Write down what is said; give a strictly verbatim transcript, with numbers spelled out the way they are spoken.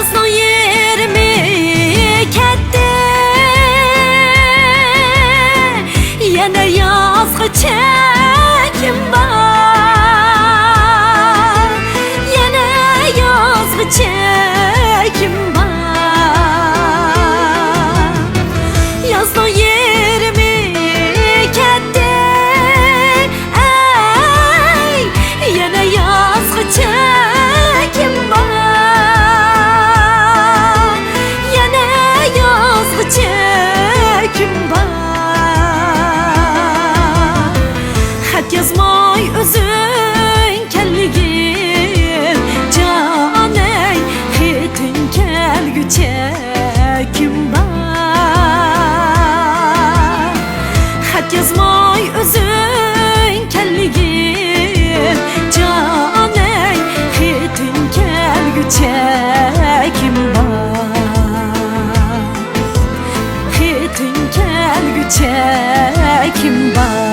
يازنىڭ يېرىمى كەتتى، يەنە يازغىچە كىم بار؟ يەنە يازغىچە كىم بار؟ يازنىڭ يېرىمى كەتتى، ئەي، يەنە يازغىچە كىم بار؟ يەنە يازغىچە كىم بار؟ خەت يازماي ئۆزۈڭ كەلگىن، جانەي، خېتىڭ كەلگۈچە كىم بار؟ خەت يازماي ئۆزۈڭ كەلگىن، جانەي، خېتىڭ كەلگۈچە كىم بار؟ خېتىڭ كەلگۈچە كىم بار؟